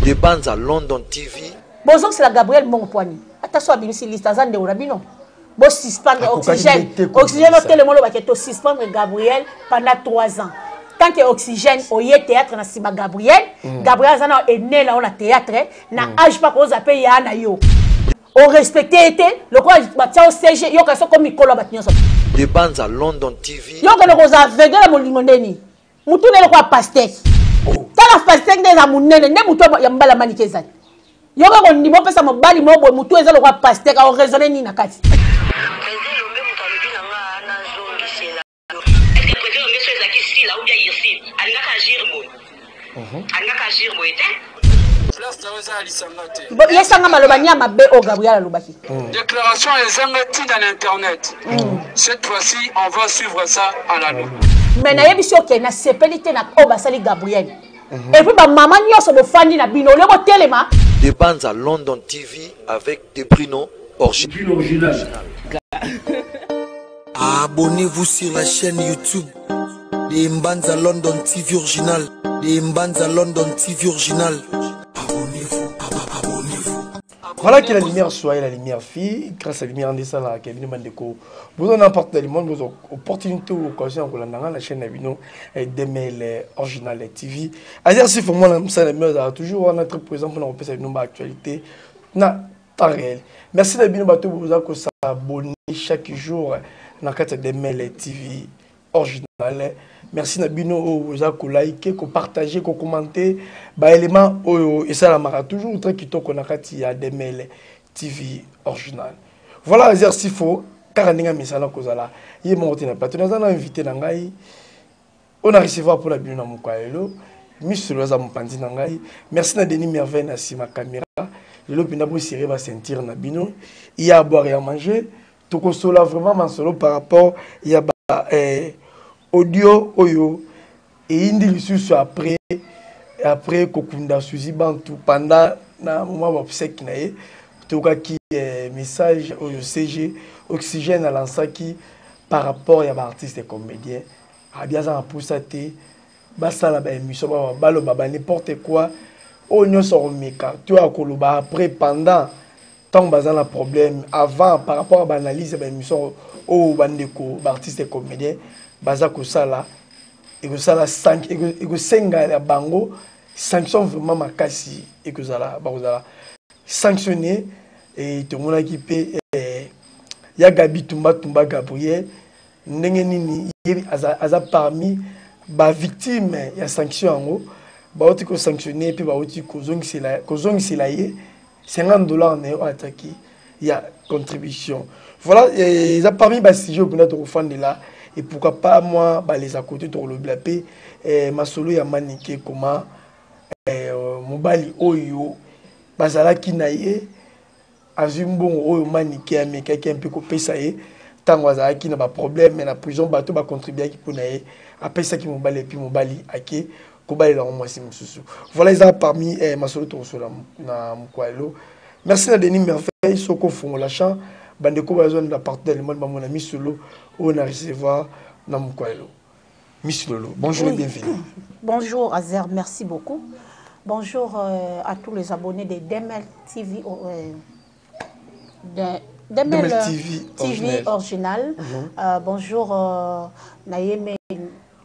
De Banza London TV. Bozongisela Gabriel mbongo pwani ata so abimisi liste aza ndeko na bino bo suspendre oxygène oxygène otelema oloba ke to suspendre Gabriel pendant 3 ans tant que oxygène oye théâtre na nsima Gabriel mm. Gabriel aza na ene na yo na théâtre na mm. âge mpa koza mpe ya na yo orespecte ye te lokola batia yo cg yoka soko mikolo ya bato nyonso De Banza London TV. Yo kende kozala aveugle na bolingo ndeni mutu nde lokola pasteke oh. Tala pasteke nde eza monene nde mutu ya mobali ya manike ezali yo kaka kondima opesa mobali moko boye mutu eza lokola pasteke aoraisonne nini na kati. Yesanga maloba nia mabe oyo Gabriel alobaki. Déclaration ezanga ntina na internet. Cette fois-ci, on va suivre ça à la loupe. Mais nayebisi yo ke nasepeli te na oyo basali Gabriel. Et puis bamama nyonso bofandi na bino olio botelema. De Banza London TV avec Debrino original. Abonnez-vous sur la chaîne YouTube de Mbanza London TV Original. De Mbanza London TV Original. Abonnez-vous, abonnez-vous. Voilà que la lumière soit la lumière fille, grâce à la lumière ndesala Kevin Mandeko. Vous en n'importe dans le monde, vous avez opportunité ou occasion pour la la chaîne Nabino DML Original TV. Azer si pour moi la msala mieux toujours on a très présent pour nous repérer une actualité na temps réel. Merci Nabino bato vous a ko s'abonner chaque jour na kati DML TV Original. Merci Nabino vous a ko liker, ko partager, ko commenter ba élément oyo et ça la mara toujours très kitoko na kati ya DML TV Original. Voilà Azer Sifo kaka ndenge misala kozala ye moko te na plateau naza na invité na ngai on a recevoir pour la bino na mokwa lelo misolo aza mopanzi na ngai. Merci na Denis Merveille na sima caméra lelo mpena bosere ba ceinture na bino, il y a à boire et à manger. Tokosola vraiment masolo par rapport ya ba audio oyo eyindi lisusu après kokunda Suzy Bantu pendant na moment ba obsèque na ye. Tokaki message oyo CG Oxygène alansaki par rapport ya ba artistes et comédiens. Abiaza na pusa te basala ba émission ba baloba ba n'importe quoi oyo nyonso akomeka to akoloba après pendant tant baza na problème avant par rapport à ba analyse ba émission oyo bandeko ba artistes et comédiens baza kosala ekosala cinq ekosenga ya bango sanction vraiment makasi ekozala bakozala sanctionné. Et tomonaki pe ya Gabi Tumba Tumba Gabriel ndenge nini ye aza parmi ba victime ya sanction yango bauti ko sanctionner pe bauti kozongisela ye $50 na yo ataki ya contribution. Voilà, eza parmi ba sujet oyo tokofandela et pourquoi pas moi baleza côté tokolobela pe masolo ya Manike comment mobali oyo bazalaki na ye azwi mbongo oyo Manike amekaki mpe kopesa ye ntango azalaki na ba problème na prison, bato bacontribuaki mpo na ye apesaki mobali et puis mobali ake kobalela yango mwasi mosusu. Voilà, eza parmi masolo tokosola na mokwa lelo. Merci na Denis Merveille soko fongola champ bandeko bazwa na partie de monde bamona misolo oyo na recevoir na mokwa lelo. Miss Lolo, bonjour oui. Et bienvenue. Bonjour Azer, merci beaucoup. Bonjour à tous les abonnés de DML TV, de DML TV, TV original. Bonjour Naïme,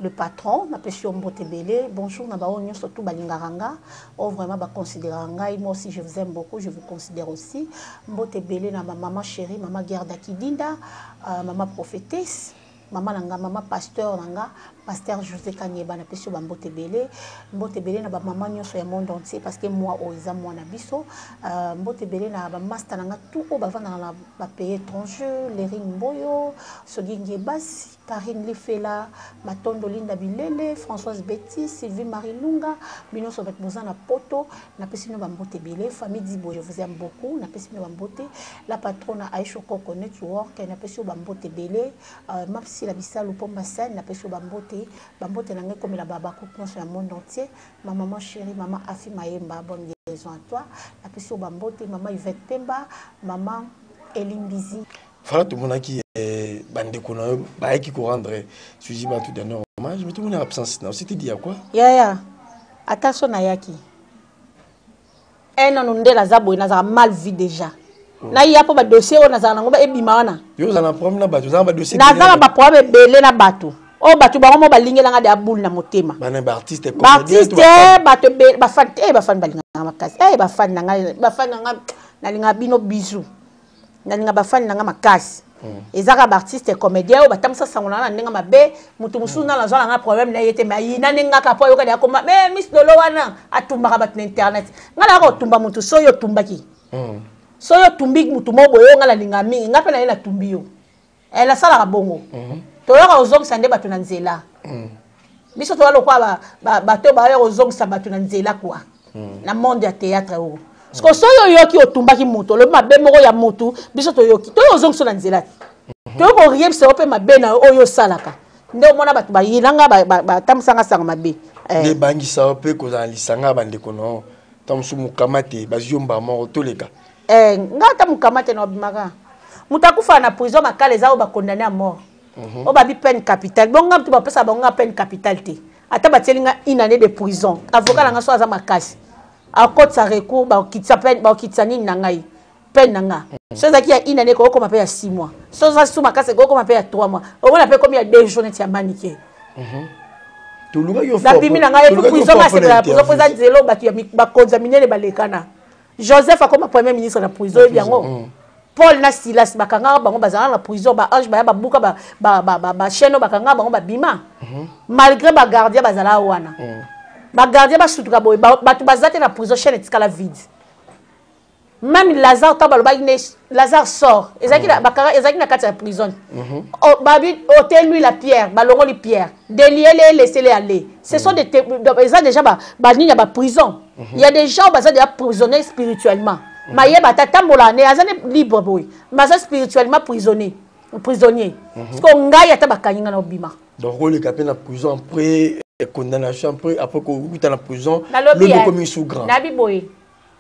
le patron, napesi yo mbote ebele. Bonjour na bao nyonso tout balingaka nga. Oh vraiment ba considérera ngai. Moi aussi je vous aime beaucoup, je vous considère aussi. Mbote ebele na ma maman chérie, maman Gerda Kidinda, maman prophétesse, maman nanga, maman pasteur nanga, pasteur José Kanyeba, napesi yo ba mbote ebele. Mbote ebele na ba maman nyonso ya monde entier parce que moi oyo eza mwana biso. Mbote ebele na ba master nanga tout oyo bavandaka na ba pays étrangers, Lerine Mboyo, Sogi Ngebasi, Karine Lifela, Matondo Linda Bilele, Françoise Betty, Sylvie Marie Lunga, bino so bato boza na poto, napesi bino ba mbote ebele. Famille Dibo, je vous aime beaucoup, napesi bino ba mbote. La patronne Aisha Koko Network, napesi yo ba mbote ebele. Mapsi la Bisalu Pomba Sen, napesi yo ba mbote. Ba mbote na ngai komela ba bakuku nyonso ya monde entier. Ma maman chérie, maman Afi Mayemba, bonne guérison à toi. Napesi yo ba mbote, maman Yvette Pemba, maman Elimbizi. Voilà, tout le monde qui est bandeko na yo, ba qui ko rendre Suzy Bantu dernier hommage, mais tout le monde est absent. Non, c'était dit à quoi? Ya ya. Attention na yaki. Un nanu nde naza boye, nazala mal vu déjà. Naya mpo badossier oyo nazala nango ebima wana. Yo ozala na problème na bato, oza na badossier? Naza na baproblème ebele na bato oyo, bato bango mo balingelanga de aboule na motema. Bana baartiste? Baartiste, bato ebele, bafani te, bafani balingaka makasi. Bafani na ngai, bafani na ngai, nalingaka bino, bisou. Nalinga bafani na ngai makasi. Eza kaka baartiste comédien oyo batambwisa sango na nga na ndenge mabe. Moto mosusu nano azwa na nga problème na ye te, mais ayina nde ngaka po ayokani akoma me Miss Lolo wana atumbaka bato na internet. Ngai nayaka kotumba motu soki otumbaki, soki otumbi motu moko boye oyo ngai nalinga mingi, ngai mpe na ye natumbi yo. Nasalaka bongo. Toyaka kozongisa nde bato na nzela. Biso toza lokola bato baya kozongisa bato na nzela kua na monde ya théâtre oyo. Siko soki oyoki otumbaki motu, olobi mabe moko ya motu, biso toyoki, toyo ozongisa na nzela te, toyo koyebisa yo mpe mabe na yo oyo osalaka. Nde omona bato bayinanga, batambwisanga sango mabe. Nde ebangisa yo mpe kozala na lisanga ya bandeko na yo, ntango mosusu mokama te, bazwi yo mbala moko toleka. Nga ata mokama te, na obimaka. Moto akufaka na prison Makala eza oyo bacondamné à mort, oyo babi peine capitale. Bongo nga moto bapesa bango nga peine capitale te. Ata batieli nga une année de prison, avocat na nga so aza makasi, akotisa recours, bakokitisa peine, bakokitisa nini na ngai, peine na nga. So ezalaki ya une année, ekokoma mpe ya 6 mois. So oza su makasi, ekokoma mpe ya 3 mois. Omona mpe ekomi ya 2 jours neti ya manike. Tolukaki yo. Nabimi na ngai epo prison. Nga asepela na prison mpo eza nzela oyo bato ya bakonzi ya minene balekana. Joseph akoma premier ministre na prison, oyebi yango. Paul na Silas bakangaka bango, bazalaka na prison, baange baya babuka bachaîne oyo bakangaka bango, babima malgré bagardien bazalaka wana. Bagardien basutuka boye, bato baza te na prison, chaîne etikala vide. Même Lazare, ntango balobaki ne Lazare sort, ezalaki ezalaki na kati ya prison. Babi ôtez lui la pierre, balongoli pierre, déliez-les, laissez-les aller. Ce sont des eza déjà banini ya baprison. Il y a des gens baza déjà prisonniers spirituellement. Mayeba ata tambola ne aza ne libre boye, mais aza spirituellement prisonnier, prisonnier. Parce que ngai ata bakangi nga na obima. Donc oleka mpe na prison après condamnation, après kokuta na prison. Nalobi, lobi okomi sous grand. Nabi boye,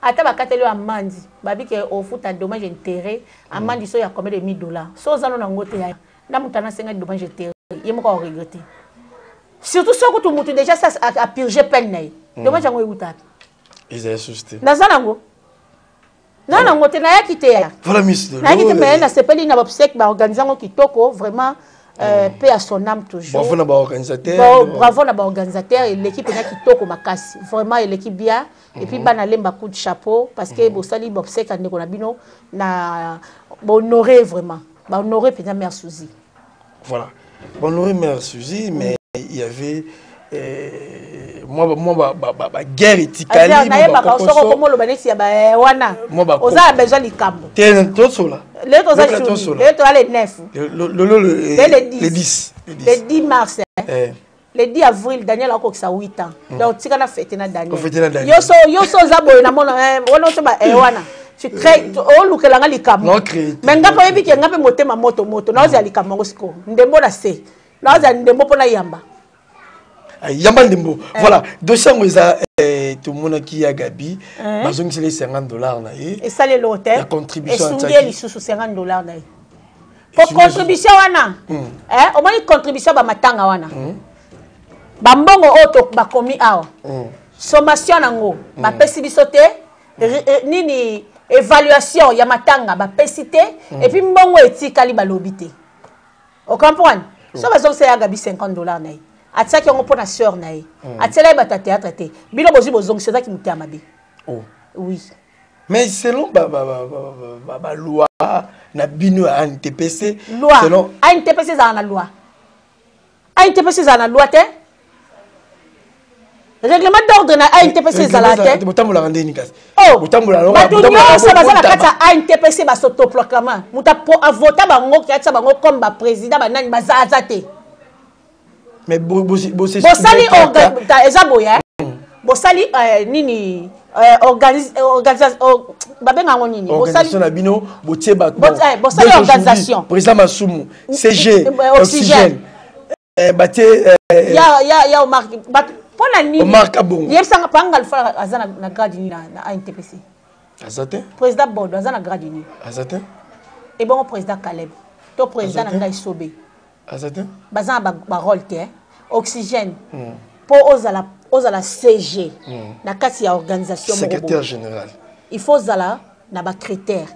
ata bakateli oyo amandi, babi ke ofuta dommage intérêt, amandi so ya combien de 1000 dollars, so oza no nango te, ya na moto anasenga dommage intérêt, ye moko aoregrete. Surtout so kutu motu déjà sa apurge peine na ye, dommage yango eutaka. Ezali susu te. Naza nango, na nango te, nayaki te ya. Voilà, Miss Lolo. Nayaki te, mais nasepeli na baobsèques, baorganize yango kitoko vraiment. Paix à son âme toujours. Bravo na baorganisateur. Bon, bravo na baorganisateur, eleki mpenza kitoko makasi, vraiment eleki bien. Et puis bana Lemba, coup de chapeau, parce que bosali baobsèques ya ndeko na bino na bahonoré, vraiment bahonoré mpenza mère Suzy. Voilà, honoré mère Suzy, mais il y avait moi ba guerre etikali. Nayebaka soko okoma oloba neti ya wana, oza na besoin likambo. Te, tosola. Lelo toza jour, lelo toza le 9. Lelo le 10. Le 10. Le 10 mars, le 10 avril, Daniel akokisa 8 ans. Donc tika na fete na Daniel. Ofete na Daniel. Yo so, yo so oza boye na mona wana oso ba wana tu crées, olukelanga likambo. Non, créé. Mais nga mpe oyebi ke nga mpe motema moto moto, naozala likambo yango sikoyo. Ndembo na se, naozala ndembo mpo nayamba. Yamba ndembo. Voilà, dossier yango eza tomonaki ya Gabi, bazongiseli 50 $ na ye. Esali eloko te. Ya contribution. Esungi ye lisusu 50 $ na ye po contribution wana, omoni contribution bamatanga wana, bambongo oyo bakomi awa, sommation nango bapesi biso te, nini, évaluation ya matanga bapesi te, et puis mbongo etikali balobi te. Ocomprendre? So bazongisa ya Gabi 50 $ na ye, atiaki yango mpo na sœur na ye, atiela ye bato ya théâtre te. Bino bozwi, bozongisa, ezaki motema mabe. Oh. Oui. Mais selon baloi na bino ya ANTPC. Loi? Selon ANTPC ezala na loi? ANTPC ezala na loi te. Règlement d'ordre na ANTPC ezala te. Botambolaka ndeni kasi? Oh, Botambola. Bato nyonso baza na kati ya ANTPC basautoproclama. Moto avota bango, atia bango comme baprésident, banani baza aza te. Mais bosali eza boye, bosali nini, babenga yango nini? Organisation na bino, botie bato. Bosali organisation. Président Masumu, CG Oxygène, batie. Ya Omar, mpo na nini? Omar Kabongo. Yebisanga, panga Alpha aza na grade nini na ANTPC? Aza te. Président Bodo aza na grade nini? Aza te. Ebongo président Caleb to président na ngai Sobe? Aza te. Baza na barole te. Oxygène, mpo ozala CG na kati ya organisation. Secrétaire général. Il faut ozala na bacritère.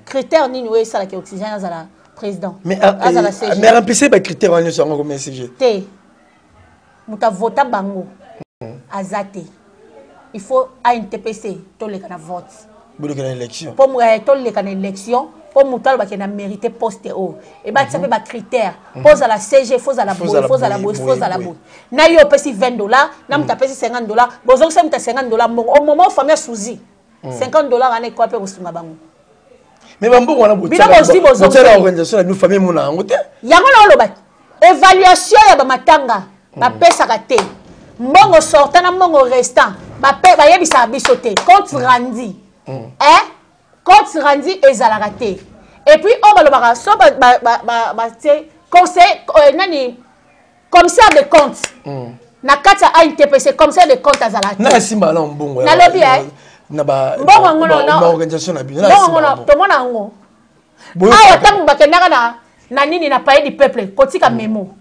Critère nini oyo esalaka Oxygène azala président? Mais azala CG. Mais remplissez bacritère wana nyonso yango akomi SG? Te, moto avota bango aza te. Il faut ANTPC toleka na vote. Boleka na élection. Mpo toleka na élection, mpo moto alobaki na mérité poste oyo, ebatisa mpe bacritère mpo ozala SG, faut ozala boye, faut ozala boye, faut ozala boye. Na yo opesi 20 $, na moto apesi 50 $, bozongisa moto ya 50 $ mbongo au moment famille asuzi 50 $ wana, ekoya mpe kosunga bango. Mais bambongo wana Bino bozwi, botiala organisation na bino, famille emona yango te. Yango na olobaki, évaluation ya bamatanga bapesaka te, mbongo sortant na mbongo restant bayebisaka biso te, compte rendu, eh? Compte rendu ezalaka te. Et puis oyo balobaka so batie conseil nani, commissaire de compte na kati ya ANTPC, commissaire de compte azalaka te. Na asimba na mbongo? Nalobi Na ba mbongo yango organisation na bino. Mbongo yango tomona yango awa. Ntango bakendaka na nini, na Palais du Peuple kotika memo,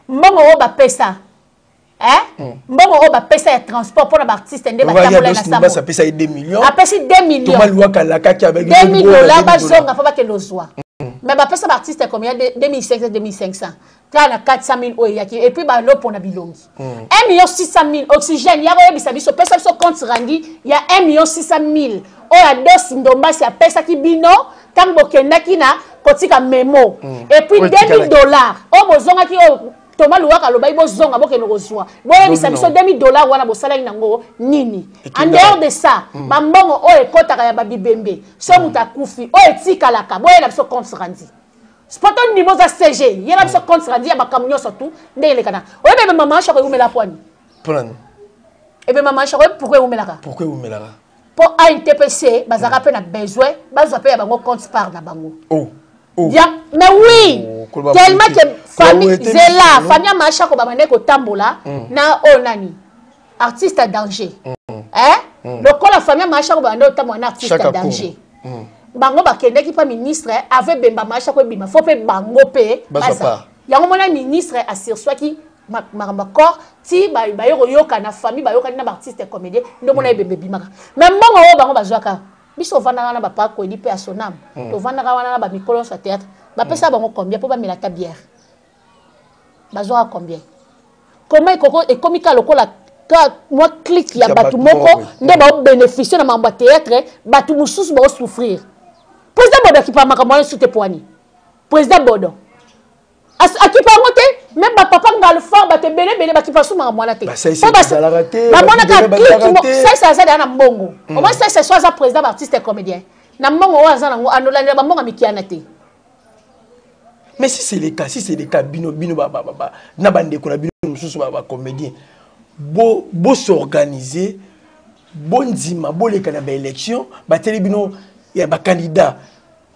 mbongo oyo bapesa, mbongo oyo bapesa ya transport mpona baartiste nde batambola na sambo. Apesa 2 millions. Apesi 2 millions. Thomas Luwaka alakaki. 2000 $ bazonga mpo bakende ozwa, mais bapesa baartiste combien? 2500, 2500, kaka na 400 000 oyo eyaki. Et puis balopo na bilongi 1 million 600 000. Oxygène ya koyebisa biso, pesa biso compte rendu ya 1 million 600 000 oyo Ados Ndombasi apesaki bino ntango bokendaki na kotika memo. Et puis 2000 $ oyo bozongaki, oyo Thomas Luwaka alobaki bozonga bokende kozwa, boyebisa biso 2000 $ wana bosalaki nango nini? En dehors de ça, bambongo oyo ekɔtaka ya babibembe, so moto akufi, oyo etikalaka, boyela biso compte rendu. Poto ndimo oza SG, yela biso compte rendu ya makambo nyonso tu ndenge elekana. Oyebi ebe mama Shako ewumela pwani? Mpona? Ebe mama Shako, oyebi pourquoi ewumelaka? Pourquoi ewumelaka? Mpo ANTPC bazalaka mpe na besoin bazwa mpe ya bango compte part na bango. Oh. Oh. Ya, mais oui, oh, tellement que famille zela, famille ya Mashako babandaki kotambola na oyo nani, artiste ya danger, eh? Lokola famille ya Mashako babandaki kotambola na artiste ya danger, bango bakendaki mpa ministre ave bemba Mashako ebima, faut mpe bango mpe baza yango. Mona ministre asurswaki makambo ya corps ti baye koyoka na famille, bayokani na baartiste comédien, nde omona ebembe ebimaka. Mais mbongo oyo bango bazwaka, biso ovandaka na bapa Kwedi mpe ya sonam, tovandaka wana na bamikolo nyonso ya théâtre, bapesaka bango combien mpo bamela ata bière? Bazwaka combien? Comment ekomi kaka lokola mwa clique ya bato moko nde baobénéficie na makambo ya théâtre, bato mosusu baosouffrir? Président Bodo akipa makambo wana su te. Poani président Bodo akipa yango te. Même bapapa Ngalfort, bato ebele ebele bakipa su makambo wana te. Bamonaka clique. Saisa aza deya na mbongo. Omoi Saisa so aza président baartiste comédien na mbongo oyo aza nango, anolandela bambongo ya mikiana te. Mais si c'est le cas, si c'est le cas, bino bino ba, ba, ba, na bandeko na bino mosusu bacomédien, bos'organiser, bondima boleka na baélection, bateli bino ya bacandidat,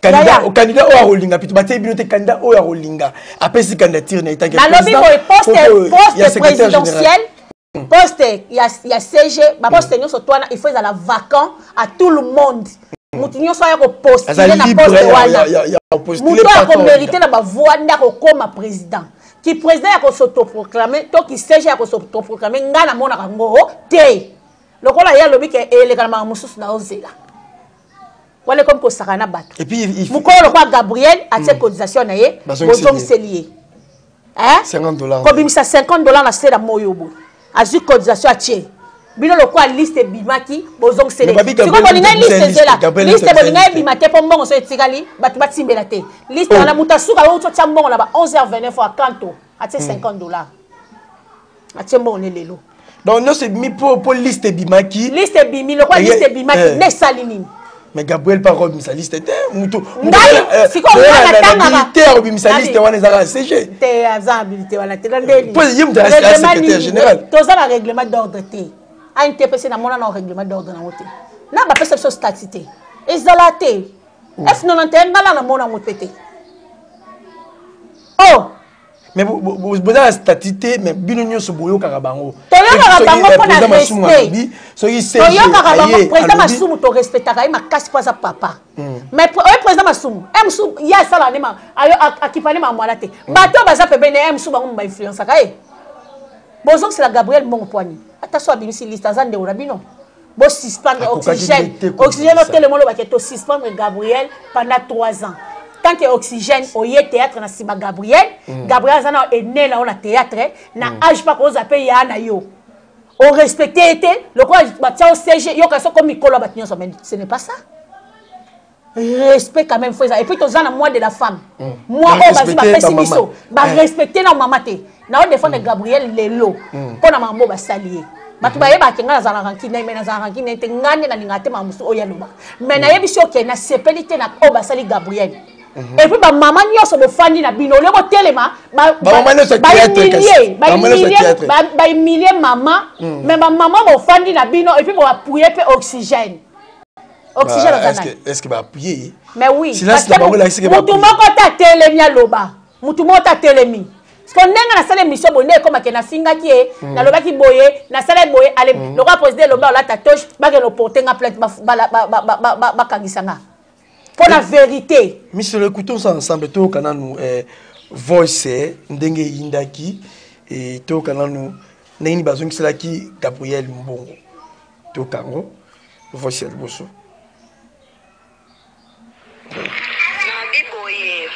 candidat oyo akolinga pito, bateli bino te, candidat oyo akolinga apesi candidature na etanke. Nalobi boye, poste présidentiel, poste ya SG, baposte nyonso to wana, il faut ezala vacant à tout le monde. Motu nyonso aya kopostule na poste wana, moto akomérite na bavoix nde akokóma président. Ki président ya kosautoproclame to ki SG ya kosautoproclame, ngai namonaka ngo te. Lokola ye alobi ke eleka na makambo mosusu, na ozela wana ekomi kosaka na bato. Mokolo lokola Gabriel atie cotisation na ye, bozongiseli ye kobimisa 50 $ na se na moyo boye, azwi cotisation atie bino. Lokola liste ebimaki, bozongiseli. Sikoyo bolingai liste ezela, liste bolingai ebima te, mpo mbongo so etikali bato batimbela te liste wana. Moto asuka oyo otia mbongo na ba 11h29 akanto atie 50 $, atie mbongo ne lelo. Donc nyonso ebimi mpo liste ebimaki. Liste ebimi, lokola liste ebimaki nde esali nini? Mais Gabriel mpa akobimisa liste te. Mutu Ngai sikoyo habilité akobimisa liste wana ezaka SG. Te, aza habilité wana te. Na ndeni? Ye mutu secrétaire général. Toza na règlement d'ordre te. ANTPC namona na règlement d'ordre nango te, na bapesa biso statut te, ezala te. F91 ngala namona yango mpe te. Oh. Mais boza na statut te, mais bino nyonso boyokaka bango. Toyokaka bango mpo na respect. Soki Toyokaka bango. Président Masumu, torespectaka ye makasi mpo aza papa. Mais oye président Masumu e mosu ye asala nde akipa nde mamwana te. Bato oyo baza pembeni ye mosu, bango bainfluensaka ye. Bozongisela Gabriel mbongo pwani? Ata so abimisi liste, aza ndeko na bino. Bosuspendre Oxygène. Oxygène otelema, olobaki tosuspendre Gabriel pendant 3 ans. Tant que Oxygène oye théâtre na nsima Gabriel, Gabriel aza na ene na yo na théâtre na âge mpa koza mpe ya na yo, orespecte ye te lokola batia o CG, yoka soko mikolo ya bato nyonso. Mais ce n'est pas ça, respect quand même faut eza. Et puis toza na mois de la femme, mois oyo bazwi bapesi biso barespecte na mama te. Na odéfendre Gabriel lelo mpo na makambo oyo basali ye. Bato bayebaka ngai nazala rancune, mais nazala rancune te. Ngai nde nalingaka te makambo mosusu oyo alobaka, mais nayebi si oke nasepeli te na oyo basali Gabriel. Et puis bamama nyonso bofandi na bino, olie botelema, bahumilie mama. Mais bamama bofandi na bino et puis boappuye mpe Oxygène. Oxygène aza nani? Est ce que baappuye? Mais oui, mutu moko te atelemi aloba, mutu moko te atelemi. Parce que ndenge nasala émission boye, nde ekomake nafingaki ye, nalobaki boye, nasala boye. Ale lokola président eloba olata toche, bakende oporte nga plainte, bakangisa nga mpo na vérité. Monsieur, écoutons ça ensemble. Toyoka nanu voice ndenge eyindaki, toyoka nanu ndenge nini bazongiselaki Gabriel mbongo. Toyoka yango, voice ya liboso. Nabi boye,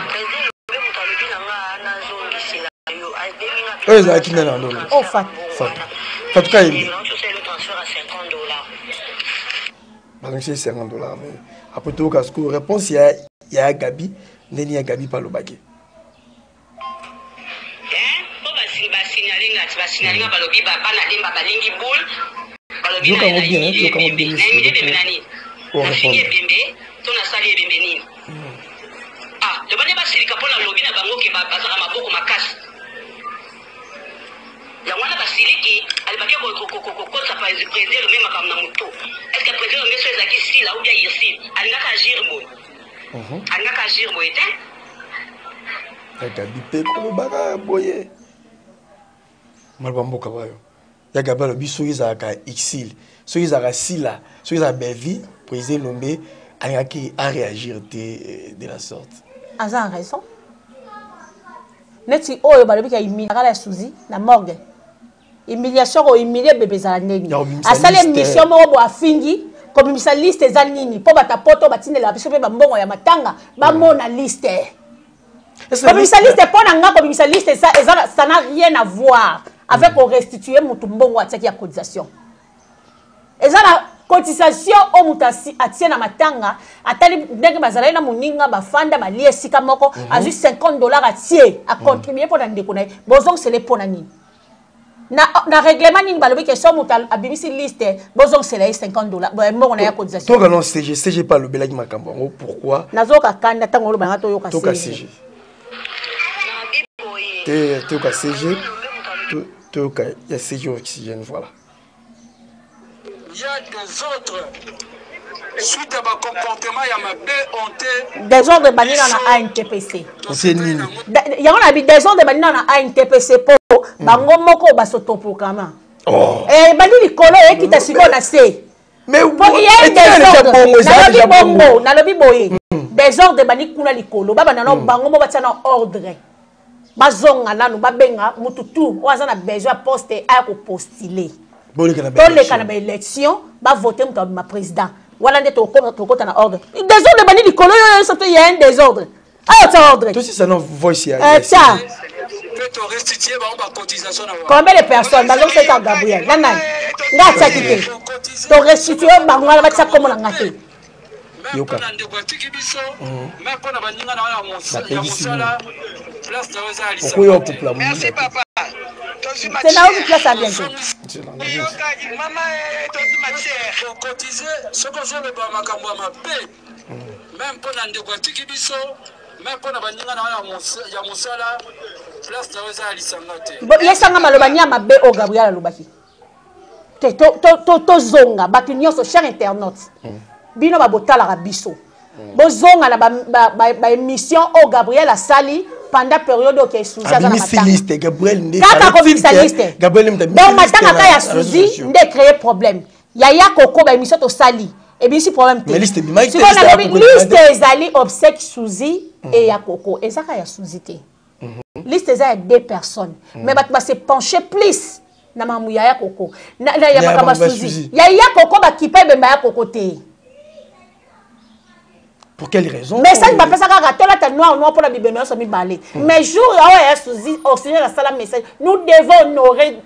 président Elobe, moto alobi na nga nazongisela yo, abengi nga. Oyo ezalaki nani alobi? Oh, Fat. Fatu, Fatu Kayembe. Tosali transfert ya 50 $. Bazongisi 50 $, mais après toyoka sikoyo réponse ya Gabi, ndeni ya Gabi mpe alobaki. Mpo basignale nga ti basignale nga, balobi bana Lemba balingi boule, balobi Yoka yango bien, yoka yango bien. Nahumilie ebembe na nini? Nafingi ebembe to nasali ebembe nini? Ah, loba nde basilika mpo nalobi na bango ke bazalaka maboko makasi, yango wana basiliki. Alibaki kokotisa président Elombe makambo na moto. Est ce que président Elombe, so ezalaki Sila ou bien Irsile, alingaka agir boye? Alingaka agir boye te. Ya Gabi mpe kolobaka boye, maloba mboka bayo ya Gabi alobi soki ezalaka Exil, soki ezalaka Sila, soki ezalaka Belvi, président Elombe alingaki aréagir te de la sorte. Aza en raison. Neti oyo balobiki ya humiliakala ya Suzi na morgue, humiliation, kohumilie bebe ezala ndeni asali émission moko bo afingi. Kobimisa liste eza nini? Mpo bato poto batindela biso mpe bambongo ya matanga, bamona liste. Kobimisa liste, mpo na nga kobimisa liste eza, ça n'a rien à voir avec korestituer motu mbongo atiaki ya cotisation. Eza na cotisation oyo moto atie na matanga, atali ndenge bazalaki na moninga, bafanda, balie esika moko, azwi 50 $ atie, acontribue mpo na ndeko na ye. Bozongisele mpo na nini? Na règlement nini balobi ke so moto abimisi liste, bozongisela ye 50 $, mbongo na ye ya cotisation? Toyoka non CG. CG mpe alobelaki makambo yango, pourquoi. Nazoyoka kanda ntango oloba nanga. Toyoka. Toyoka CG te, toyoka CG, toyoka ya CG Oxygène, voilà. Il y a des autres suite à bacomportement ya mabe honte. Désordre ebandi na ANTPC. Ose nini? Yango na bi désordre ebandi na ANTPC mpo bango moko basotoproclama. Ebandi likolo, ekita sikoyo na se. Mais po il y a désordre, nalobi bongo, nalobi boye, désordre ebandi kuna likolo. Babanda na bango mo batia na ordre, bazonga nanu, babenga mutu tu oyo aza na besoin ya poste aya kopostule, toleka na baélection, bavote moto abima président. Wana nde tokota na ordre. Désordre ebandi likolo oyo nyonso to ya un désordre ayo tia ordre. Tosisa no voice ya Tia. Mpe torestitue bango bacotisation na bango. Combien de personnes bazongisaka Gabriel na nani? Nga atiaki te, torestitue bango wana, batia kombo na nga te. Même Yoka. mpo na ndeko atiki biso, même mpo na baninga na yo ya Bapekisi. mosala, place na yo eza ya Okoya lisanga te. opupula. Merci papa. Tozwi Te, nayoki place ya bien te. Yokaki mama, tozwi matière. Kocotiser soki ozoloba makambo ya mabe, même mpo na ndeko atiki biso, même mpo na baninga na yo ya mosala, place na yo eza ya lisanga te. Yesanga maloba ni ya mabe oyo Gabriel alobaki te. Tozonga bato nyonso, cher internaute, bino babotalaka biso, bozonga na baémission oyo Gabriel asali pendant période oyo ke Suzi aza na Abimisi matanga. liste, Gabriel nde. Kaka kobimisa liste. Gabriel nde. Donc matanga ka ya Suzi nde créer problème yaya koko, baémission tosali ebimisi problème te. Mais liste ebimaki te, Sikoyo liste ya nalobi Koko ebimaki liste te. ezali obsèque Suzi e ya Koko, ezaka ya Suzi te. Liste eza ya deux personnes, mais bato base pencher plus. Na makambo ya ya koko na ya makambo ya Suzi, ya ya koko bakipa ebemba ya koko te. Pour quelle raison? Message bapesa kaka tolata noir noir mpona bibembe nyonso mibale. Mais jour oyo ya Suzi, Oxygène asala message: nous devons honorer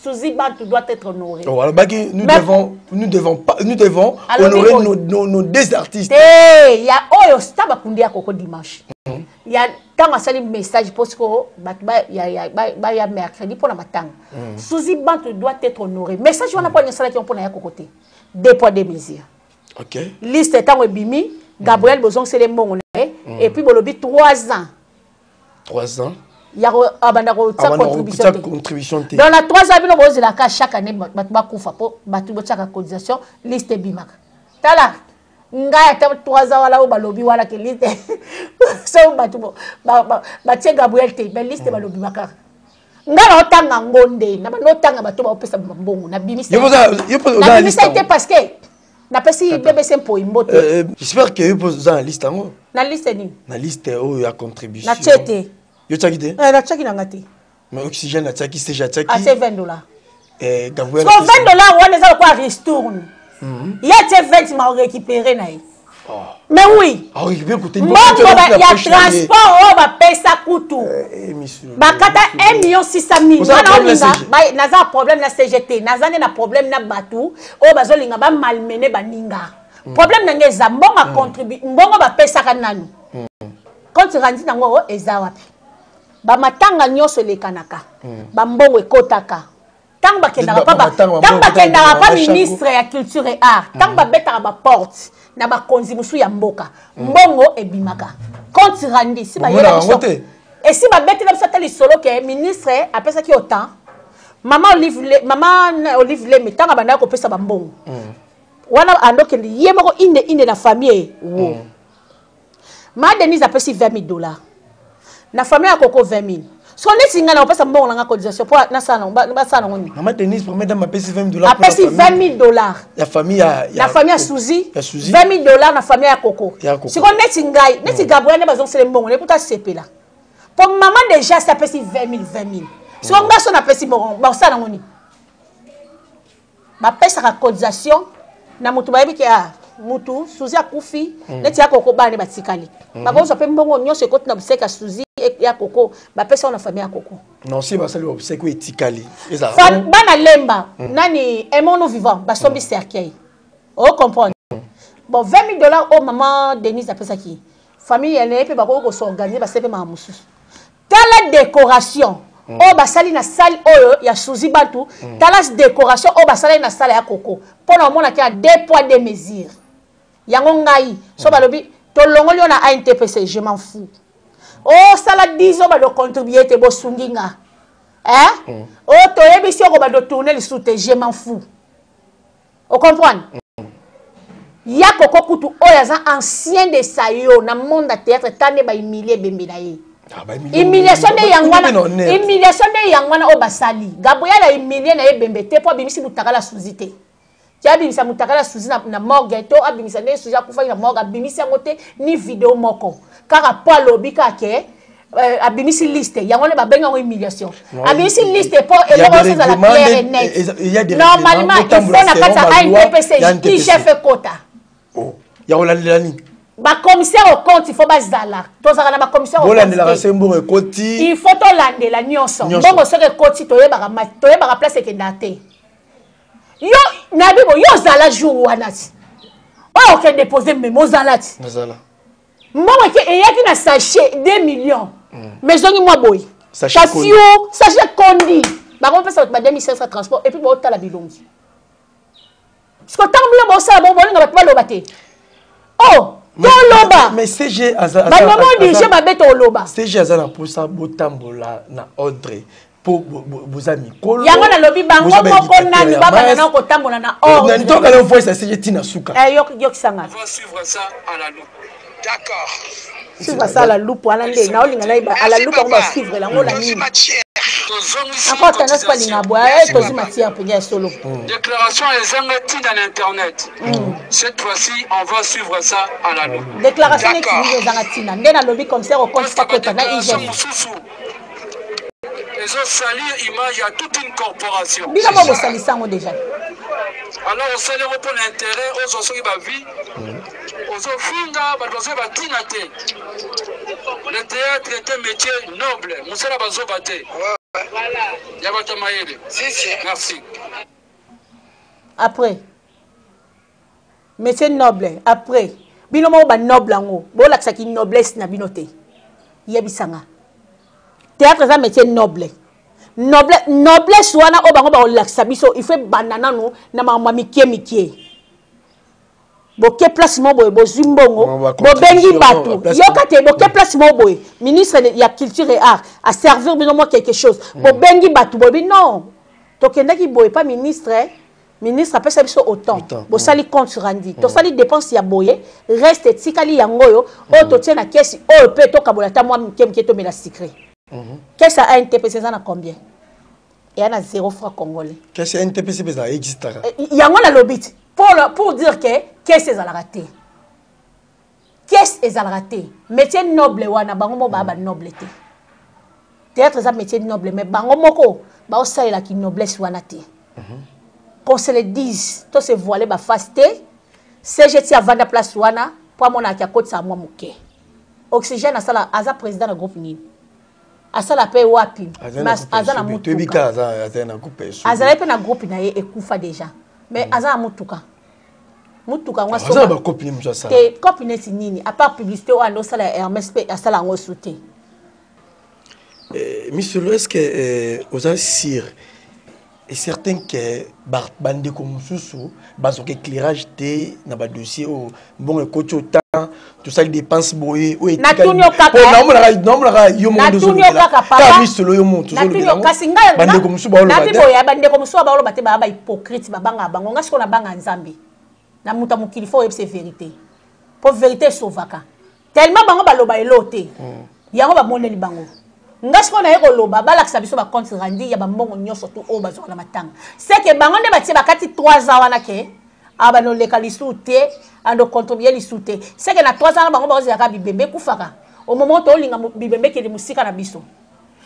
Suzy Bantu, doit être honoré. Oh, alors, Baki, nous devons, nous devons pas, nous devons honorer nos deux artistes. Te, ya oyo sta bakundi ya koko dimanche. Ya ntango asali message mpo sikoyo bato baya mercredi mpona matanga. Suzy Bantu doit être honoré. Message wana mpo asalaki yango mpona ya koko te. Deux poids deux mesures. Liste ntango ebimi, Gabriel bozongiseli mbongo na ye et puis bolobi 3 ans. 3 ans. Ya abanda kotia contribution te. Contribution te. Donc na 3 ans bino bozelaka chaque année bato bakufa mpo bato botiaka cotisation, liste ebimaka. Tala ngai, ata 3 ans wana oyo balobi wana ke liste, so bato batie Gabriel te, mais liste balobi bakaka ngai na otanga yango nde na bando otanga bato baopesa mbongo. Nabimisa te parce que napesi BBC Mpoi mbote. J'espère que yo mpo oza na liste yango. Na liste nini? Na liste oyo ya contribution. Natie te. Yo tiaki te? Natiaki nanga te. Mais Oxygène atiaki, CG atiaki. Atie 20 dollars. Gabriel. So 20 dollars wana eza lokola ristourne. Ye atie 20, ma orécupéré na ye. Mais oui, mbongo ya transport oyo bapesa kutu bakata 1 million 600 mille wana. Olinga naza problème na CGT, naza nde na problème na bato oyo bazolinga bamalmener baninga. Problème na ngai eza mbongo acontribue, mbongo bapesaka nanu compte rendu nango eza wapi? Bamatanga nyonso elekanaka, bambongo ekotaka. Ntango bakendaka pa, ntango bakendaka pa ministre ya culture et art, ntango babetaka baporte na bakonzi mosusu ya mboka, mbongo ebimaka, compte rendu si bayela biso esi babetela biso ata lisolo ke ministre apesaki autant. Mama Olive, mama Olive Lembe, ntango abandaki kopesa bambongo wana, andokende ye moko inde inde na famille wo. Ma Denise apesi 20 000 dollars na famille ya koko, 20 000. So neti ngai na kopesa mbongo na nga cotisation mpo basala nango nini? Mama Denise, première dame, apesi 20 dollars. Apesi 20 000 dollars. Ya famille ya na famille ya Suzy. Ya Suzy. 20 000 dollars na famille ya koko. Ya Koko. Sikoyo neti ngai, neti Gabriel nde bazongisele mbongo, nekuta asepela mpo mama déjà si apesi 20 000, 20 000. Sikoyo ngai so napesi mbongo, basala nango nini? Bapesaka cotisation na motu bayebi ke ah, mutu Suzi akufi, neti ya koko bana nde batikali, bakozwa mpe mbongo nyonso ekoti na buseke ya Suzi ya koko, bapesa ngo na famille ya koko. Non, si basali obsèque oyo etikali ezala Bana lemba nani, Aimons-nous vivant, basombi cercueil, ocomprendre? Bon, 20 000 dollars oyo mama Denise apesaki famille ya naye mpe bakoki kos'organiser, basali mpe maka mosusu. Tala décoration oyo basali na salle oyo ya Suzi Bantu, tala décoration oyo basalaki na salle ya koko, mpo na omonaki ya deux poids deux mesures. Yango ngai so balobi tolongoli yo na ANTPC, je m'en fous. Osala 10 ans bado contribuer te, bosungi nga, hein? Oyo toyebisi oko bado tourner lisusu te, je m'en fous, ocomprendre? Ya koko kutu oyo aza ancien de sayo na monde ya théâtre, ta nde bahumilie ebembe na ye. Humiliation nde yango wana, humiliation nde yango wana oyo basali. Gabriel ahumilie na ye ebembe te mpo abimisi mutakala Suzi te. Ti abimisa mutakala Suzi na morgue to abimisa nde Suzi akufaki na morgue, abimisi yango te, ni video moko, kaka mpo alobi kaka ke abimisi liste. Yango nde babengi yango humiliation. Abimisi liste mpo eloko nyonso ezala clair et net. Normalement il faut na kati ya ANTPC, IGF ekota. Ya kolandela nini? Bacommissaire au compte, il faut bazala, tozalaka na bacommissaire. Bolandelaka se mbongo ekoti. Il faut tolandela nyonso. Mbongo soki ekoti, toyebaka, toyebaka place ekendaka te. Yo nayebi bo yo ozala jour wana ti oyo okende dépose memo, ozala ti mbongo eke eyaki na sachet 2 millions, mais ezongi mwa boye. Kasi yo sachet kondi, bakopesa bato ba 2500 transport et puis baotala bilongi. Siko ntango bino bosala bongo, bolinga bato baloba te? Oh, toloba. Mais CG bamama odige mabe, toloba. CG aza na mposa botambola na ordre mpo boza mikolo. Yango nalobi, bango moko nanu babanda na kotambola na ordre. Tokala voice ya CG ntina suka. Yokisanga. On va suivre ça à la loupe. D'accord. Suivre ça à la loupe wana nde naolinga nayeba à la loupe yango basuivre yango na nini encore? Tendance balinga boye, tozwi matière mpenza ya solo. Déclaration ezanga ntina na internet. Cette fois-ci, on va suivre ça à la loupe. Déclaration neti nini ezanga ntina? Nde nalobi commissaire au compte akota na IGF. Mosusu. Ezo salir image ya toute une corporation. Bino mo bosalisa yango déjà. Alors osali yango mpo na intérêt ozwa soki ba vie. Ozofinga bato bazoyeba ntina te. Le théâtre est un métier noble. Mosala bazoba te. Ya bato ya mayele. Merci. Après Monsieur noble après bino moko ba noble yango bolakisa ki noblesse na bino te yebisa nga théâtre eza métier noble noble noblesse wana oyo bango bakolakisa biso il faut ebanda nanu na makambo ya mikie mikie boke place moko boye bozwi mbongo bobengi bato yoka te boke place moko boye ministre ya culture et art aservir bino mwa quelque chose bobengi bato boyebi non tokendaki boye pa ministre ministre apesa biso autant bosali compte rendu tosali dépense ya boye reste etikali yango oyo oyo totie na kesi oyo mpe tokabola ata mwa mike mike tomela sucré. Kesi ya ANTPC eza na combien? Eya na 0 franc congolais. Kesi ya ANTPC mpe ezala existaka. Yango nalobi ti pour dire que kesi ezalaka te, kesi ezalaka te. Métier noble wana bango moko baya banoble te. Théâtre eza métier noble, mais bango moko baosalelaki noblesse wana te. Qu'on se le dise, to se voiler ba face te. CGT avanda place wana po amonaka akotisa mwa moke. Oxygène asala aza président na groupe nini? Asala pe wapi? Aza na mutuka. Azalaki pe na groupe na ye ekufa déjà. Mais aza na mutuka. Mutuka yango asomba. Aza na ba cope nini mosusu asala? Te, cope neti nini? À part publicité oyo ando osala ya Hermès pe asala yango su te. Monsieur Lo, est-ce que oza sûr et certain que bandeko mosusu bazwaka éclairage te na ba dossier oyo mbongo ekoti autant tosali dépense boye oyo etikali? Natuni yo kaka, Po naomonaka yo moko nde Natuni yo ozolobela. kaka, papa. Kaka Miss Lo, yo moko tozolobela Natuni yo, yango. kasi ngai, Bandeko mosusu baoloba nabi te. boye, bandeko mosusu baoloba te, baya ba hypocrite, babangaka bango. Ngai sikoyo nabanga Nzambe. Na moto ya mokili faut oyebisa vérité. Po vérité esovaka. Tellement bango baloba elo te. Yango bamoneli bango. Nga sikoyo naye koloba, balakisa biso ba compte rendu ya ba mbongo nyonso tu oyo bazwaka na matanga. C'est que bango nde batie bakati 3 ans wana ke, ah, ba noleka lisusu te, ando contribuer lisusu te. C'est que na 3 ans wana bango baozelaka bibembe ekufaka. Au moment tolinga bibembe ekende mosika na biso.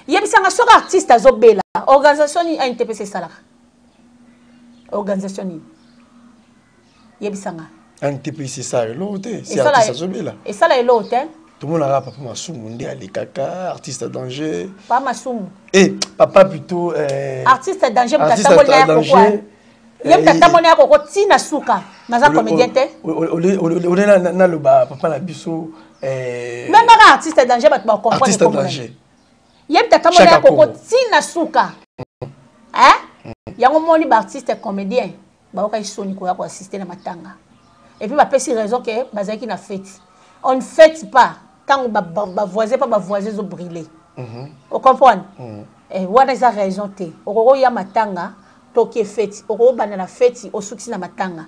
Yebisanga soki artiste azobela, organisation nini ANTPC esalaka? Organisation nini? Yebisanga. ANTPC esala eloko te, si artiste azobela. Esala eloko te. Tomonaka papa Masumu nde alekaka, artiste danger. Papa Masumu. Eh, papa plutôt, artiste danger, moto artiste atamboli na ya danger, koko, hein. Ye moto atamboli na ya koko ti na suka. Naza comédien te. Ole naloba papa na biso, Même kaka artiste danger, bato ba comprendre Artiste kombo na ye. danger. Ye moto atamboli na ya Chaka koko Kongo. ti na suka. Hein? Yango moni ba artiste comédien bayokaki soni koya ko assister na matanga. Et puis bapesi raison que bazalaki na fête. On ne fête pas tango ba voisin pas ba voisin zo brûler. O comprendre? Eh, wana eza raison te. Okoko ya matanga toki fête, okoko banda na fête osukisi na matanga.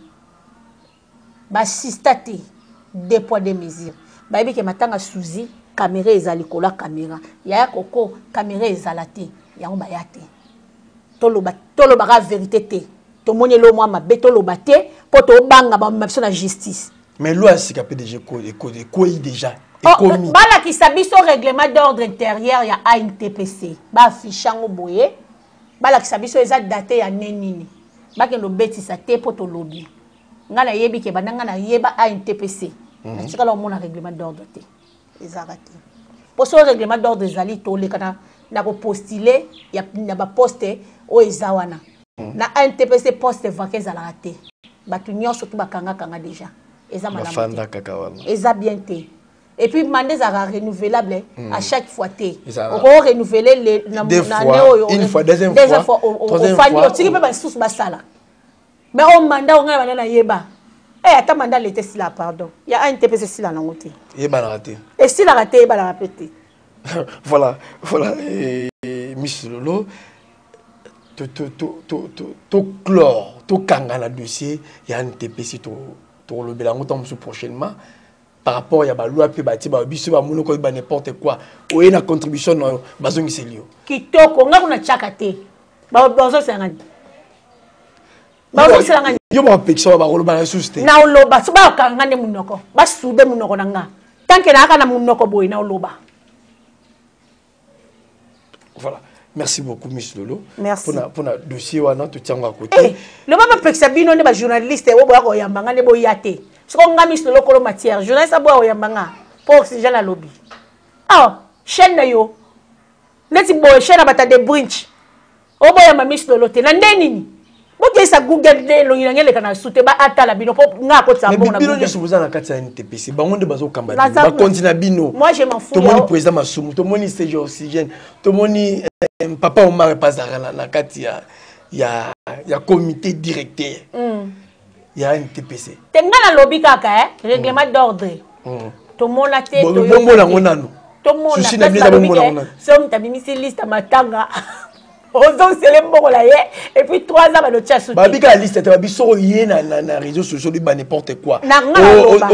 Ba sista te, deux poids deux mesures. Bayebi ke matanga Suzy, caméra ezali kola caméra. Yaya Koko, caméra ezala te. Yango baya te. Toloba, toloba ka vérité te. Tomoni elo mwa mabe toloba te po tobanga ba biso na justice. Mais loi ya sika PDG ekoyi déjà. Oh, Ekomi. balakisa biso règlement d'ordre intérieur ya ANTPC. Ba affiche yango boye. Balakisa biso eza date ya ne nini. Bakende obetisa te po tolobi. Nga nayebi ke banda nga nayeba ANTPC. Natikala omona règlement d'ordre te. Ezalaka te. Po so règlement d'ordre ezali toleka na kopostuler na ba poste oyo eza wana. Na ANTPC poste vacant ezalaka te. Bato nyonso tu bakangakanga déjà. Eza malamu te. Bafanda kaka wana. Eza bien te. Et puis mandat ezalaka renouvelable à chaque fois te. Ezalaka. Oko renouveler le, na, Deux na fois, année oyo, une fois, deuxième deuxième fois, fois, troisième ofandi, fois, otiki o- mpe basusu basala. Mais o mandat oyo ngai banda nayeba. Eh, ata mandat lete esila, pardon. Ya ANTPC esila nango te. Eyebanaka te. Esilaka te, eyebanaka pe te. Voilà, voilà. Et, et Miss Lolo, to, to, to, to, to, to clore, to kanga na dossier ya ANTPC, to, to lobela yango ntango mosusu prochainement. Par rapport ya ba loi pe batie ba biso ba monoko ba n'importe quoi. Oye na contribution na yo, bazongiseli yo. Kitoko, nga kuna tchaka te. Ba bazongisela ngani. Bazongisela ngani. Yo ba pekisa ba koloba na susu te. Na oloba, so ba kanga nde monoko, ba soude monoko na nga. Tant que na aka na monoko boye na oloba. Voilà. Merci beaucoup, Miss Lolo. Merci. Pour le dossier, wana, tout à côté. Eh, le mama pekisa bino nde ba journaliste oyo boya koyamba nga nde boya te. Soko nga Miss Lolo kolo matière, journaliste aboya koyamba nga po oxygène alobi. Ah, chaîne na yo. Neti boye chaîne ya bata de brinch. Oboyamba Miss Lolo te. Na nde nini? Bokeyisa Google nde elongi na ngai eleka na su te ba atala bino po nga akotisa mbongo na bino Google. nyonso boza na kati ya NTPC, bango nde bazokamba bino, Naza- bakonzi na bino. Moi, je m'en fous, Tomoni yao. président Masumu, tomoni CG Oxygène, tomoni papa Omar Pazara na kati ya comité directeur ya NTPC. Te nga nalobi kaka, règlement d'ordre. Tomona te, Bon, toyoka bomona te. yango nanu. Tomona, Souci na place bino eza balobi bomona ke yango nanu. soki moto abimisi liste ya matanga, ozongisele mbongo na ye, et puis 3 ans balotia suki. Babi ka liste te, babi soko ye na réseaux sociaux, lui, ba n'importe quoi. Na nga na loba.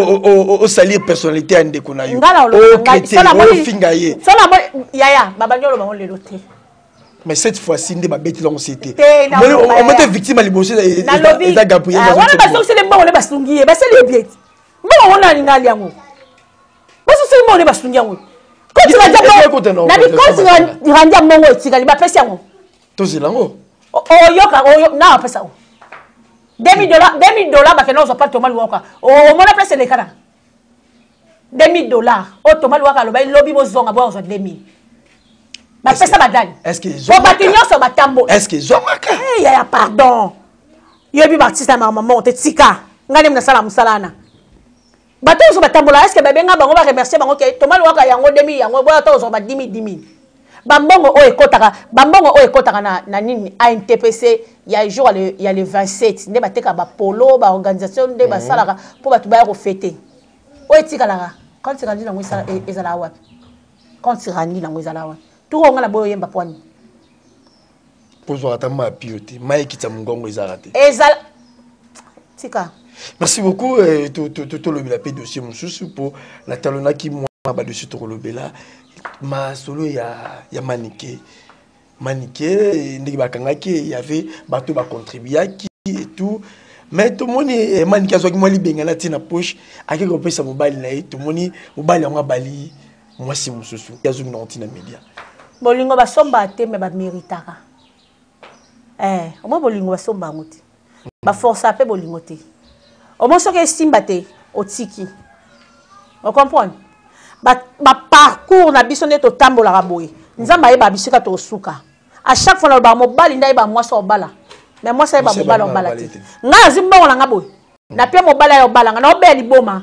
O salir personnalité ya ndeko na yo. Nga na loba O na ngai. chrétien, Sola o moni- finga ye. Sola moni- yaya, babandi oloba ngo lelo te. Mais cette fois-ci, nde babeti lango c'était. Te, na Moni, loba on yaya. mettait victime à liboso, Na lobi. eza Gabriel, Ah, bazo wana tse bazongisele mbongo nde basungi ye, basali ye bien. Mbongo wana alinga ali yango. Bazongisele mbongo nde basungi yango. Koti Ye- ba ye- diabo- ye- ye- na ye- bi koti randi ya mbongo etikali, bapesi yango. Tozela yango. Oyoka, na bapesa yango. 2000 dollars, 2000 dollars, bakende kozwa pa Thomas Luwaka. Omona place elekana. 2000 dollars. Oyo Thomas Luwaka aloba, lobi bozonga, boya kozwa 2000. Bapesa badani. Est-ce que Po ezwamaka? bato nyonso batambola. Est-ce que ezwamaka? Eh, yaya, pardon. Yoyebi ba artiste ya mama moko te, tika. Ngai nde nasala mosala wana. Bato nyonso batambola, est-ce que babenga bango, ba remercier bango ke Thomas Luwaka yango 2000 yango, boya to kozwa ba 10 000, 10 000. Bambongo oyo ekotaka, bambongo oyo ekotaka na nini ANTPC ya jour ya le 27 nde batekaka ba polo, ba organisation nde basalaka mpo bato baya kofete. Oyo etikalaka, compte rendu nango ezala wapi? Compte rendu nango ezala wapi? Toko nga na boyo oyemba pwani. Pozwaka ata mai ya pio te, mai ekitisa mongongo ezalaka te. Ezala tika. Merci beaucoup. Tolobela mpe dossier mosusu mpo natalonaki mwa badossier tokolobela masolo ya Manike. Manike ndenge bakangaki, y avait bato bacontribuaki et tout, mais tomoni Manike azwaki mwa libenga na tie na poche, akeki kopesa mobali na ye. Tomoni mobali yango abali mwasi mosusu, azongi nango ntina media. Bolingo basomba te, me baméritaka. Omoi bolingo basomba yango te, baforsa mpe bolingo te. Omoi soki esimba te, otiki. Ocomprendre? Baparcours na biso nde totambolaka boye, Nzambe ayeba bisika tosuka. À chaque fois nalobaka, mobali nde ayeba mwasi obala, mais mwasi ayeba Mwasi mobali ayeba obala mobali te. te. Ngai nazwi mbongo na nga boye, napie mobali aye obala nga, naobeya liboma,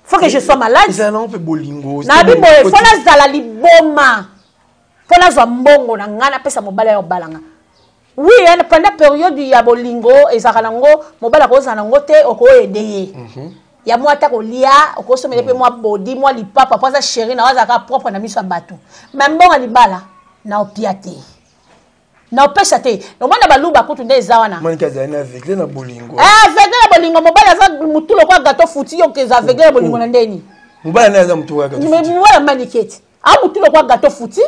faut que je sois malade. Ezala nango mpe bolingo. Nayebi boye, fo nazala liboma mpo nazwa mbongo na ngai, napesa mobali aye obala nga. Oui, hein, pendant période ya bolingo ezalaka nango, mobali akozala nango te, okoyede ye ya mwa ata kolia, okosomela mpe mwa bodi, mwa lipapa, mpo aza chéri na yo, azalaka propre na miso ya bato. Mais mbongo ya libala na opia te, na opesa te. Omona baluba kutu nde eza wana. Manike azali na aveugle na bolingo. Eh, aveugle na bolingo, mobali aza mutu lokola gâteau futi, yo eza aveugle na bolingo na ndeni? Mobali naye aza motu kaka. Mais mobali Manike eti a mutu lokola gâteau futi,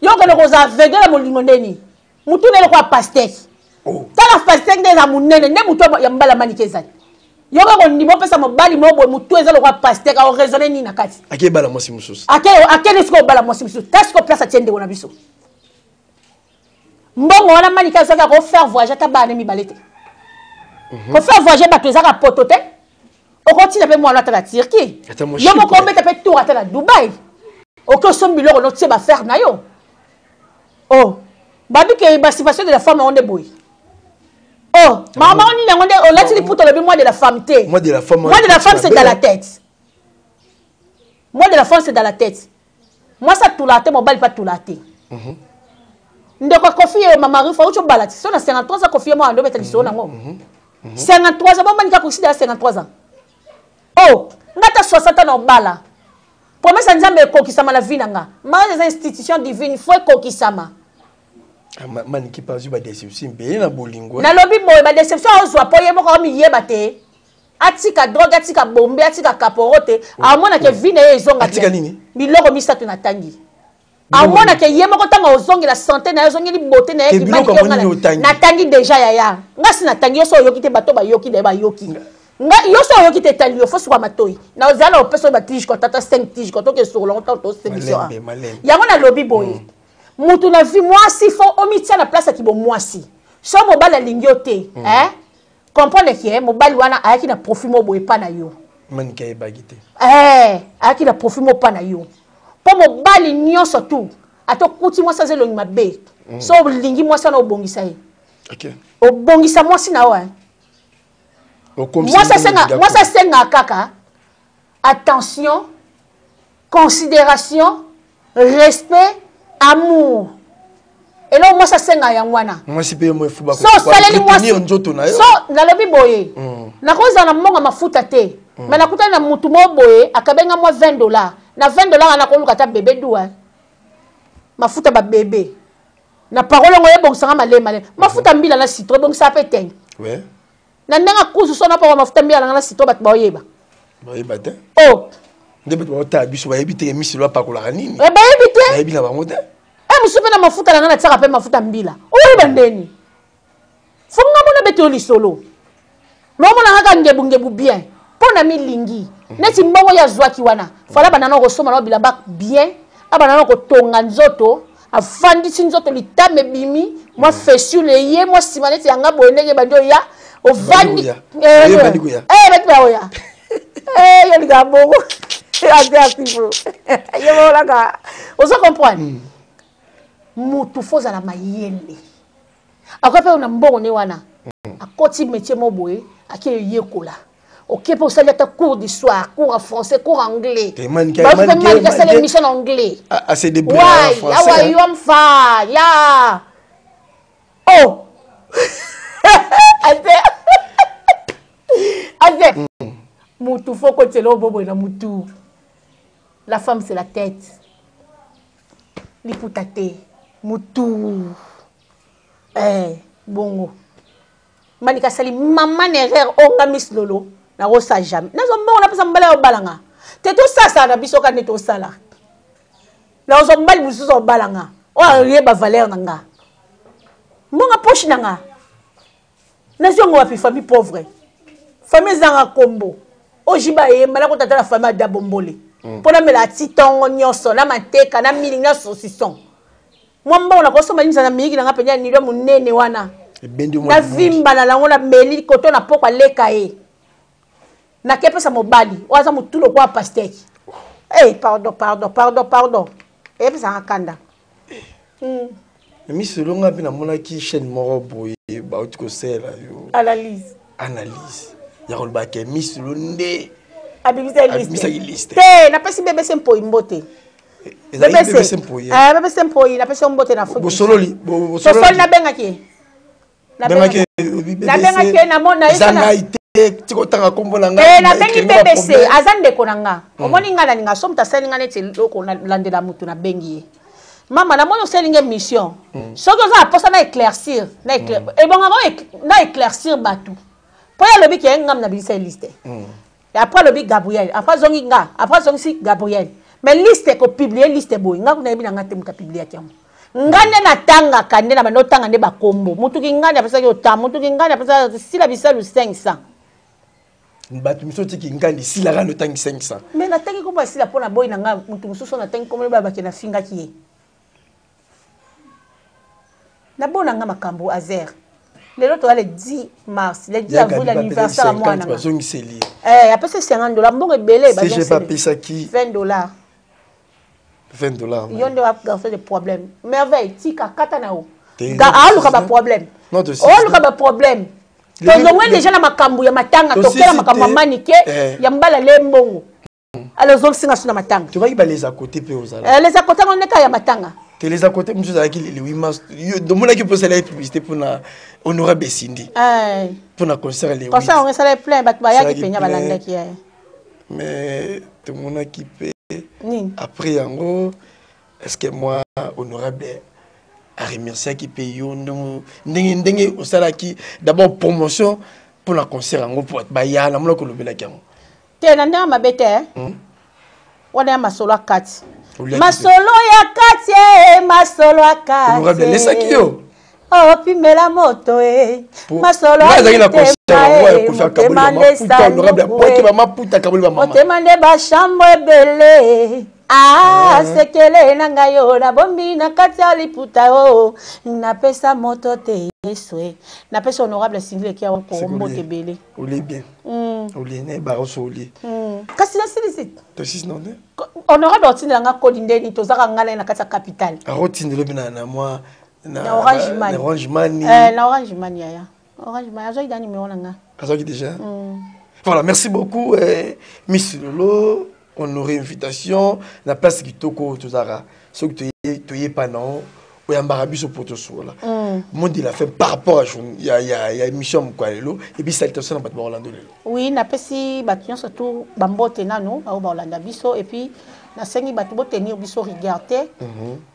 yo okende kozala aveugle na bolingo ndeni? Mutu nde lokola pastèque. Oh. Tala pastèque nde eza monene, nde mutu ya mobali ya Manike ezali. Yo kaka kondima opesa mobali mo boye, mutu eza lokola pastèque, aoraisonne nini na kati? Ake ebala mwasi mosusu. Akende sikoyo obala mwasi mosusu, ta sikoyo place atie ndeko na biso. Mbongo wana Manike azwaki, akofaire voyage ata bana mibale te. Kofaire voyage bato ezaka poto te, okotina mpe mwana ata na Turquie. Ata mwa yo moko Chypre. obeta mpe tour ata na Dubai, oki osombi biloko notie baaffaire na yo. Oh, babi ke émancipation de la femme yango nde boye. Oh, mama nini yango nde olati liputa, olobi mois de la femme te. Mois de la femme. Mois de la femme, c'est dans la tête. Mois de la femme, c'est dans la tête. Mwasi atula te, mobali mpe atula te. Ndeko Kofi ye mama Rufa auti obala ti so na 53 ans. Kofi ye mwana nde obeta lisolo nango 53 ans, bomani kaka kosida ya 53 ans. Oh, nga ta 60 ans na obala, promesse ya Nzambe ekokisama na vie na nga. Mariage eza institution divine, faut ekokisama. Ah, Manike mpe azwi badéception ebele na bolingo. Nalobi boye, badéception azwa mpo ye moko amiyeba te. Atika drogue, atika bombe, atika kaporo te, amonake vie na ye ezonga. Atika nini? Biloko misato natangi, amonake ye moko ntango ozongela santé na ye, ozongeli beauté na ye. Ke biloko Kimani yango ke nini otangi? Natangi déjà, yaya. Nga si natangi, yo so oyoki te, bato bayoki na ye bayoki. Nga yo so oyoki te, etali yo, fo suka matoi na ozala na opesa oyo batige ko tata 5 tige ko toke sokolo yango ntango tosebiso. Malembe, malembe. Yango nalobi boye. Mutu na vie mwasi fo omitia na place ya kibomwasi. So mobali alingi yo te, hein? Comprendre que mobali wana ayaki na profit mo boye pa na yo. Manike ayebaki te. Eh, ayaki na profit mo pa na yo. Po mobali nyonso tu ata okuti mwasi aza elongi mabe. So olingi mwasi wana obongisa ye. Okay. Obongisa mwasi na yo, hein? Mwasi asenga kaka attention, considération, respect, amour. Eloko mwasi asenga yango wana. Mwasi mpe mo efuba so osaleli mwasi nzoto na yo. So nalobi boye, nakozala na mbongo mafuta te, mais nakutani na mutu moko boye akabenga mwa $20. Na $20 wana nakoluka ata bébé doux, mafuta ba bébé. Na parole ngo ebongisanga malema malema. Mafuta mbila na citron ebongisaka pe te. Ouais. Na ndenge kuzu so na poko mafuta mbila na citron bato baoyeba. Bayeba te. Oh. Nde bato baotala biso bayebi te misilo apakolaka nini. Eh, bayebi te. Bayebi na bango te. Eh, mosusu mpe na mafuta na ngai natiaka mpe mafuta mbila. Oyeba ndeni. Fo nga mona bete yo lisolo. Mais omona kaka ngebu ngebu bien. Mpo na milingi. Neti mbongo ya zwaki wana. Fala banana kosomba na bilamba bien. Abana na kotonga nzoto. Afandisi nzoto litame ebimi. Mwa fesule ye, mwa sima neti yanga boye ndenge bandi oya. Ovandi. Eh, bandi koya. Eh, bandi koya. Eh, yo linga bongo. Ate asifo. Yo bolaka. Ozo comprendre? Mutu foza la mayele. Akoki mpe na mbongo ne wana. Akoti métier mo boye, ake yekola. Ok, pour ça, il y a cours du soir, cours en français, cours anglais. Manike, c'est l'émission en anglais. Ah, c'est des en français. How are you? I'm fine. Yeah. Oh. Ate. Ate. Mutu faut que tu l'obo na mutu. La femme c'est la tête. Liputa te. Mutu. Eh, bongo. Manika sali maman erreur onga Miss Lolo na rosa jamais. Nazo mbongo na pesa mbala yo balanga. Te to sasa na biso ka ne to sala. Na ozo mbali mususu obalanga. O yeba valeur na nga. Mbongo poche na nga. Nazo ngo wapi famille pauvre. Famille zanga kombo. Ojiba yemba na kotata la famille da bombole. Pona mela titongo nyonso na mateka na milinga na saucisson. Mwa mbongo nakosomba nini na miliki na nga mpenza nilwa monene wana. Na vimba na lango na meli koto na poko aleka ye. Nakepesa mobali oyo aza motu lokola pastèque. Eh, pardon, pardon, pardon, pardon. Eyebisaka kanda. Miss Lolo nga mpe namonaki chaîne moko boye bauti kosalela yo. Analyse. Analyse. Ya koloba ke Miss Lolo nde abimisaki liste. Te, napesi BBC Mpoi mbote. Ezalaki BBC Mpoi. Eh, BBC Mpoi, napesi yo mbote na Afrique. Bosololi, bosololi nabengaki ye. Nabengaki nabengaki ye namona ye. Eza ngai te, tika otanga kombo na ngai. Eh, nabengi BBC, aza ndeko na nga. Omoni nga nalinga so moto asali nga neti eloko nalandela moto nabengi ye. Mama, namoni osali nga émission. Soki oza na posa na éclaircir, na ebongaka na éclaircir bato. Po ye alobi ke ngam na bilisa liste. Et après alobi Gabriel, après azongi nga, après azongisi Gabriel. Mais liste ko publier liste boye, nga kuna yebi na nga te moto apubliaki yango. Nga nde natangaka nde na bando otanga nde bakombo. Moto ki ngani apesaki ota, moto ki ngani apesaki sila bisalu 500. Bato misusu otiki ngani sila kaka otangi 500. Mais natangi kombo ya sila mpo na boyi na nga moto mosusu natangi kombo ba bake nafingaki ye. Nabona nga makambo azer. Lelo toza le 10 mars, le 10 avril anniversaire ya mwana. Bazongiseli. Eh, apesi $50, mbongo ebele bazongiseli. CG bapesaki $20. $20. Yo nde wa garçon de problème. Merveille, tika kata na yo. Aluka ba problème. Oluka ba problème. Tozongwe déjà na makambo ya matanga, tokela makambo ya manike ya mbala le mbongo. Alors ozongisinga so na matanga. Tobaki ba les à côté pe ozala. Eh, les à côté ngo ndeka ya matanga. Te les à côté mosusu ezalaki le 8 mars. Yo domonaki mpo osala publicité mpona honorable Cindy. Eh. Mpona concert le 8. Concert yango esalaki plein, bato bayaki mpenza balandaki ye. Mais tomonaki mpe nini après yango est-ce que moi honorable a remerciaki mpe yo ndenge ndenge osalaki d'abord promotion mpona concert yango mpo bato baya namonaki olobelaki yango. Te na ndenge mabe te. Wana ya masolo ya kati. Masolo ya kati, masolo ya kati. Honorable alesaki yo. Opimela moto e. Masolo ya motema nde sanduku e. Motema nde ba chambre ebele. Ah, sekele na ngai oyo nabombi na kati ya liputa o napesa moto te Yesu e. Napesa honorable Cindy Leki awa ko mbote ebele. Olie bien. Olie na ebara so olie. Kasi nasilisi. Tosisi na nde? Honorable otindela nga kodi ndeni tozaka nga na ye na kati ya capitale. Akotindela bina na mwa na Orange Money. Na Orange Money. Eh, na Orange Money yaya. Orange Money azwaki da numéro na nga. Azwaki déjà. Voilà, merci beaucoup eh, Miss Lolo, honoré invitation na place kitoko tozaka. Soki toye toye pa na oyambaka biso po tosola. Monde de la fin par rapport à ya ya ya émission mokwa lelo et puis salutation na bato bakolanda lelo. Oui, napesi bato nyonso tu bambote nanu baoyo bakolanda biso et puis nasengi bato botenir biso rigueur te.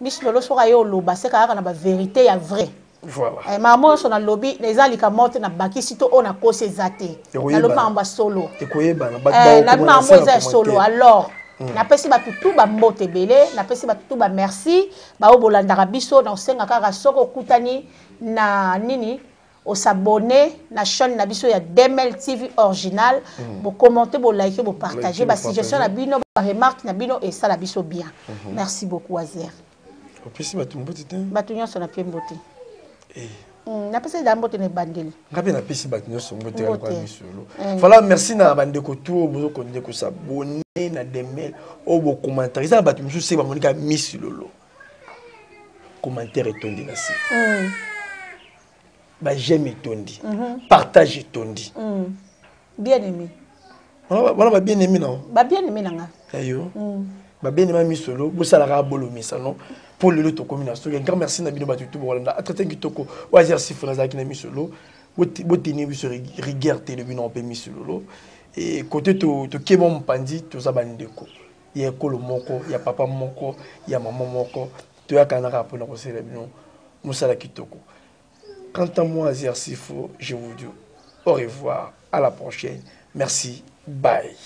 Miss Lolo soki aye oloba seka kaka na ba vérité ya vrai. Voilà. Eh, makambo nyonso nalobi eza likambo moko te nabakisi to oyo nakosi eza te. Ekoyebana. Nalobi makambo ya solo. Ekoyebana bato Eh, bakokoma nalobi na makambo se na eza ya solo. commentaire. Alors napesi bato tu bambote ebele, napesi bato tu bamerci baoyo bolandaka biso. Na osenga kaka soki okutani na nini osabone na chaîne na biso ya DML TV original, bokommente, bolike, bopartage Bolike, basuggestion na bopartage. bino, baremarque na bino esala biso bien. Merci beaucoup Azer. Opesi bato mbote te? Bato nyonso na pie mbote. Eh. Napesi da mbote na ebandeli. Nga mpe napesi bato nyonso mbote ya Mbote. lokola misolo. Voilà, merci na bandeko tu oyo bozokonde kosabone na Demel, oyo bocommentaire. Eza na bato mosusu se bamonika Miss Lolo, commentaire etondi na se, baj'aime etondi, partage etondi. Bien aimé. Wana babien aimé nao. Babien aimé na nga. Ayo babien aimé misolo, bosalaka bolomisano mpo lelo tokomi na soki. Un grand merci na bino bato tu bokolanda entretien kitoko oyo Azer Sifo nazalaki na misolo. Botenir biso rigueur te, lobi na mpe misololo e côté tokeba mopanzi, toza bandeko ya ekolo moko, ya papa moko, ya mama moko. Toyaka na kaka mpona kosalela bino mosala kitoko. Quant à moi, Azer Sifo, je vous dis au revoir, à la prochaine. Merci, bye.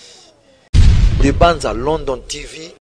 De Banza London TV.